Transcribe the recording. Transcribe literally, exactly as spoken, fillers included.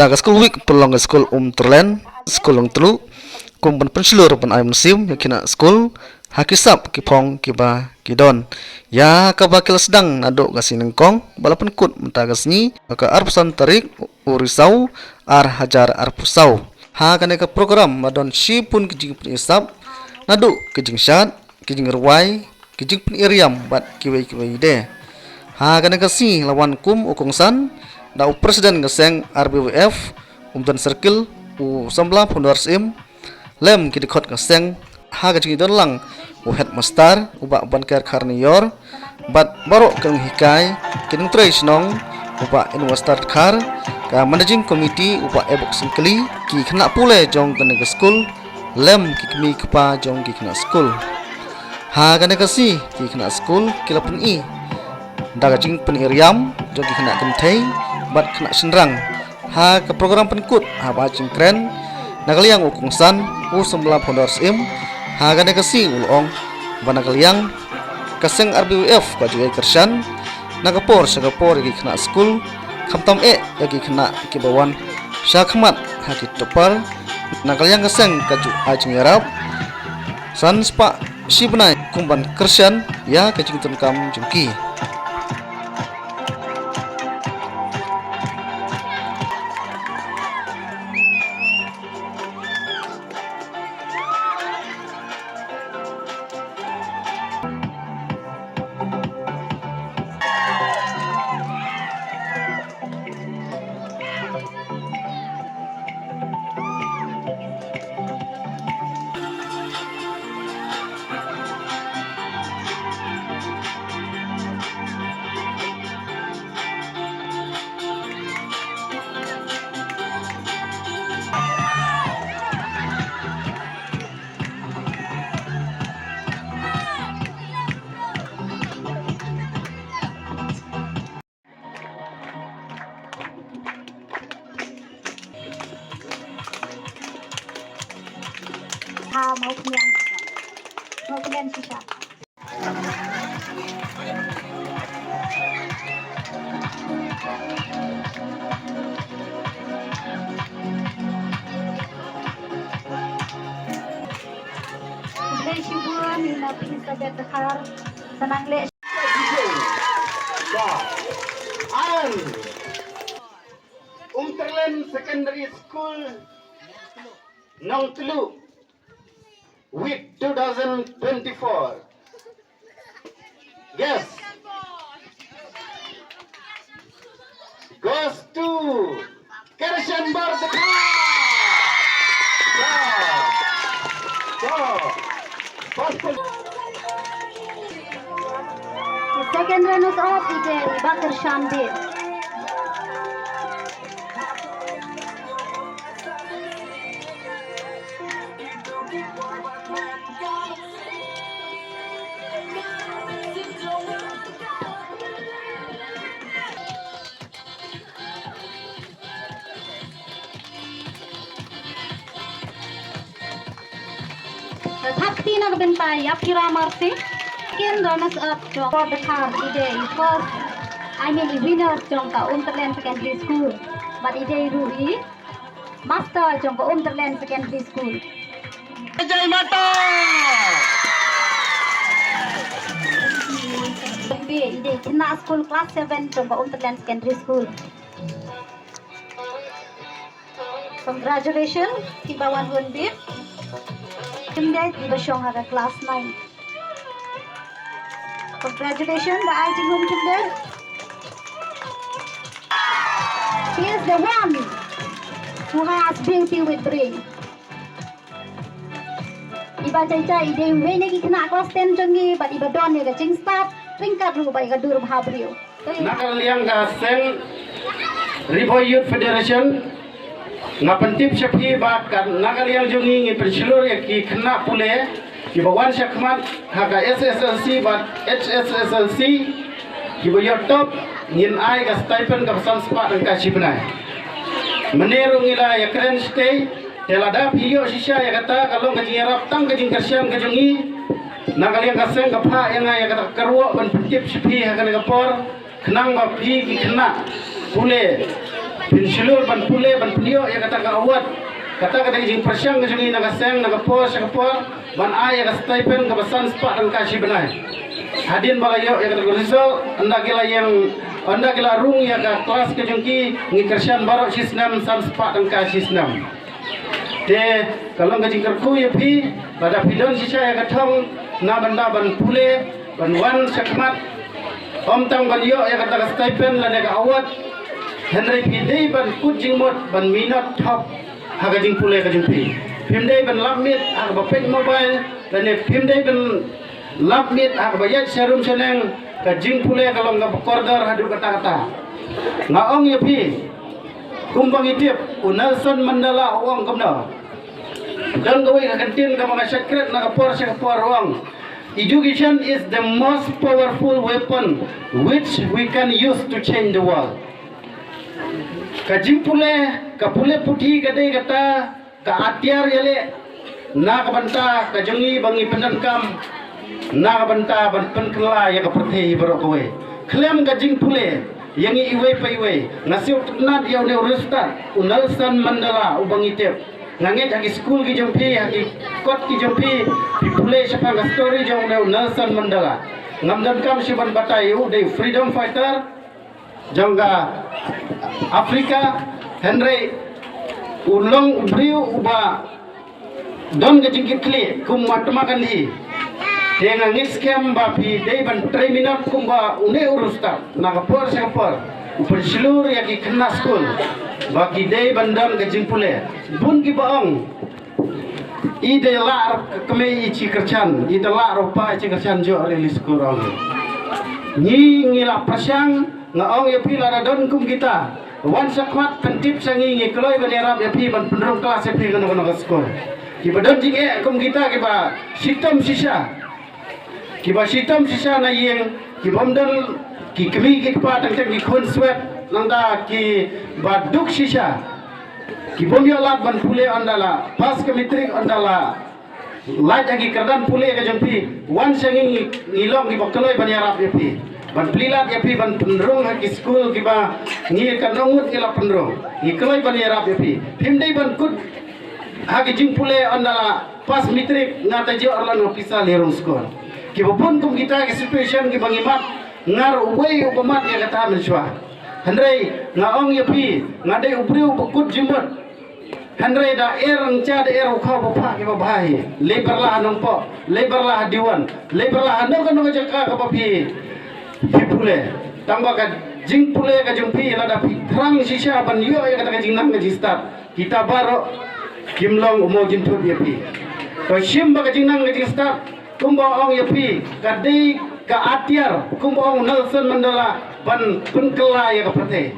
Da ka School Week pynlong ka skul Umtyrlen, skul Nongtluh, kum ban pynshlur ban ai mynsiem ïa ki khynnah skul ha ki sap ki phong kiba ki don. Ïa kaba ki la sdang naduh ka sngi nyngkong ba la pynkut mynta ka sngi, ka arphew san tarik u Risaw ar hajar arphew saw. Ha kane ka program la don shibun ki jingpyni sap, naduh ki jingshad, ki jingrwai, ki jingpyni riam bad kiwei kiwei de. Ha kane ka sngi la wan kum u kongsan da u president ka seng R B Y F Umden Circle, u samla Phundor Syiem, lem ki dkhot ka seng, ha ka jingdon lang u headmaster u Bah Banker Kharnior, bad baroh ki nonghikai, ki nongtrei shnong, u Bah Investor Dkhar, ka managing committee u Bah Ebok Syngkli, ki khynnah pule jong kane ka skul, lem ki kmie ki kpa jong ki khynnah skul. Ha kane ka sngi ki khynnah skul ki la pyni da ka jingpyni riam jong ki khynnah kynthei bad khynnah shynrang. Ha ka program pynkut haba jingkren na ka liang u kongsan u samla Phundor Syiem, ha kane ka sngi u la ong ba na ka liang ka seng R B Y F ka ju ïai kyrshan na ka por sha ka por ïa ki khynnah skul, khamtam eh ïa ki khynnah kiba wan sha khmat ha ki topper. Na ka liang ka seng ka ju ai jingïarap san spah shi bnai kum ban kyrshan ïa ka jingdonkam jong ki. Ha Mawkynreang. Mawkynreang shisha. Khublei shibun ïa phi Sabet Dkhar. Sa nang leh. An Umtyrlen Secondary School, Nongtluh, with two thousand twenty-four. Yes. Goes to Kyrshan Bordkhar. So, so, first pos- The second runners up is, uh, Bah Kyrshan Bey. Thap kti na ka bynta ïa phi Ramarsi. Second runners up jong Bordkhar i dei i first, I mean i winners jong ka Umtyrlen Secondary School. Bad i dei ruh i master jong ka Umtyrlen Secondary School. Jai Mata! Bad i dei khynnah skul class seven jong ka Umtyrlen Secondary School. Congratulations, phi ba wan hun bit. Kim dei phi ba shong ha ka class nine. Congratulations, ba ai jinghun kim dei. He is the one who has beauty with brain. Iba jai jai i dei wei na ki khynnah class ten jong ngi, bad iba don ïa ka jingstad ryngkat ruh bad ïa ka dur bha briew. Na ka liang ka seng Ri Bhoi Youth Federation, nga pyntip sha phi ba ka, na ka liang jong ngi ngi pynshlur ïa ki khynnah pule kiba wan shakhmat ha ka S S L C bad H S S L C, kiba ïoh top ngin ai ka stipend kaba san spah tyngka shi bnai. Mynne ruh ngi la ïakren shatei, te lada phi ïoh shisha ïa kata ka long ka jingïarap tang ka jingkyrshan ka jong ngi. Na ka liang ka seng ka phah ïa nga ïa kata ka kyrwoh ban pyntip sha phi ha kane ka por. Khnang ba phi ki khynnah pule pynshlur ban pule ban pynïoh ïa kata ka award. Kata ka dei ka jingpyrshang ka jong ngi na ka seng, na ka por sha ka por, ban ai ïa ka stipend kaba san spah tyngka shi bnai. Hadien ba la ïoh ïa kata ka result, ynda ki la ïeng, ynda ki la rung ïa ka klas ka jong ki, ngi kyrshan baroh shi snem san spah tyngka shi snem. Te ka long ka jingkyrkhu ïa phi, lada phi don shisha ïa ka thong na bynta ban pule, ban wan shakhmat, ym tang ban ïoh ïa kata ka stipend lane ka award, hynrei phi dei ban kut jingmut ban minot thok ha ka jingpule ka jong phi. Phim dei ban lap miet ha kaba peit mobile, lane phim dei ban lap miet ha kaba ïaid sha rum sha neng. Ka jingpule ka long kaba kordor haduh katta katta. Nga ong ïa phi, kumba ngi tip, u Nelson Mandela u ong kumno? Don kawei ka kyntien kaba nga shait kret na ka por sha ka por, u ong, "Education is the most powerful weapon which we can use to change the world." Ka jingpule, ka pule puthi ka dei kata ka atiar ïaleh na ka bynta ka jong ngi ba ngi pyndonkam na ka bynta ban pynkylla ïa ka pyrthei baroh kawei. Khlem ka jingpule ïa ngi iwei pa iwei, nga sngewtynnat ïa une u riewstad, u Nelson Mandela, uba ngi tip. Nga ngeit ha ki skul ki jong phi, ha ki kot ki jong phi, phi pule shaphang ka story jong une u Nelson Mandela. Ngam donkam shuh ban batai, u dei u freedom fighter jong ka Africa, hynrei u long u briew uba don ka jingkitkhlieh kum u Mahatma Gandhi. Te nga ngeit skhem ba phi dei ban trei minot kumba une u riewstad na ka por sha ka por, u pynshlur ïa ki khynnah skul ba ki dei ban don ka jingpule. Bun kiba ong, "I da lah ruh ka kmie i chi kyrchan, i da lah ruh pa i chi kyrchan, joh re li skul ruh." Ngi, ngi la pyrshang, nga ong ïa phi, lada don kum kita, wan shakhmat pyntip sha ngi, ngi kloi ban ïarap ïa phi ban pynrung klas ïa phi kano kano ka skul. Kiba don jingeh kum kita, kiba shitom shisha, kiba shitom shisha na ïing, kibym don ki kmie ki kpa, teng teng ki khun swet, nangta kiba duk shisha, kibym ïoh lad ban pule ynda la pass ka matric, ynda la lait ha ki kyrdan pule ka jong phi, wan sha ngi, ngi, ngi long kiba kloi ban ïarap ïa phi, ban plie lad ïa phi ban pynrung ha ki skul kiba ngi katno ngut ngi la pynrung, ngi kloi ban ïarap ïa phi. Phim dei ban kut ha ki jingpule ynda la pass matric, nga ta joh ruh lano pisa lei rung skul. Kiba bun kum kita ki situation kiba ngi mad, nga ruh uwei uba mad ïa kata mynshuwa. Hynrei nga ong ïa phi, nga dei u briew uba kut jingmut. Hynrei da er ncha da er u khaw ba phah kiba bha hi. Lei pyrla ha Nongpoh, lei pyrla ha Diwan, lei pyrla ha nong ka nong ka jaka kaba phi, phi pule. Tang ba ka jingpule ka jong phi, lada phi thrang shisha ban ïoh ïa kata ka jingnang ka jingstad, kita baroh kim long u mawjynthut ïa phi. To shim ba ka jingnang ka jingstad, kumba ong ïa phi, ka dei ka atiar, kumba ong Nelson Mandela, ban pynkylla ïa ka pyrthei.